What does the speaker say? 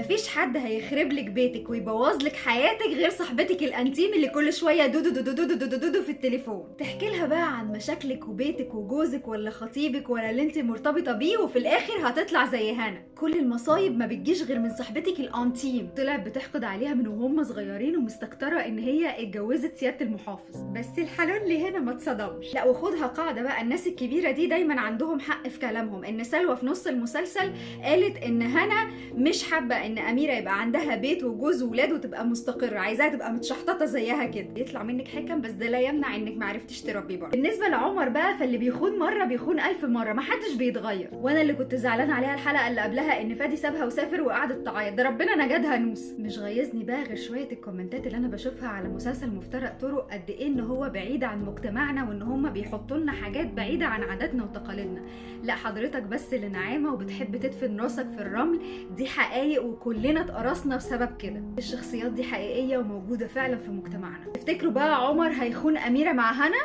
مفيش حد هيخرب لك بيتك ويبوظ لك حياتك غير صاحبتك الانتيم اللي كل شوية دودو دودو دودو دودو دودو في التليفون، تحكي لها بقى عن مشاكلك وبيتك وجوزك ولا خطيبك ولا اللي انت مرتبطة بيه، وفي الاخر هتطلع زي هنا. كل المصايب ما بتجيش غير من صاحبتك الانتيم. طلعت بتحقد عليها من وهم صغيرين ومستكتره ان هي اتجوزت سيادة المحافظ، بس الحلول اللي هنا ما اتصدمش. لا وخدها قاعدة بقى، الناس الكبيرة دي دايما عندهم حق في كلامهم. ان سلوى في نص المسلسل قالت ان هنا مش حابة ان اميره يبقى عندها بيت وجوز وولاد وتبقى مستقره، عايزاها تبقى متشحططه زيها كده. يطلع منك حكم، بس ده لا يمنع انك معرفتيش تربي برضه. بالنسبة لعمر بقى، فاللي بيخون مرة بيخون 1000 مرة، ما حدش بيتغير. وانا اللي كنت زعلانة عليها الحلقة اللي قبلها ان فادي سابها وسافر وقعدت تعيط، ده ربنا نجدها نوس. مش غيظني بقى غير شوية الكومنتات اللي انا بشوفها على مسلسل مفترق طرق، قد ايه ان هو بعيد عن مجتمعنا وان هم بيحطوا لنا حاجات بعيدة عن عاداتنا وتقاليدنا. لا حضرتك بس اللي نعامه وبتحب تدفن راسك في الرمل، دي حقايق وكلنا اتقرصنا بسبب كده. الشخصيات دي حقيقية وموجودة فعلا في مجتمعنا. تفتكروا بقى عمر هيخون اميره مع هنا؟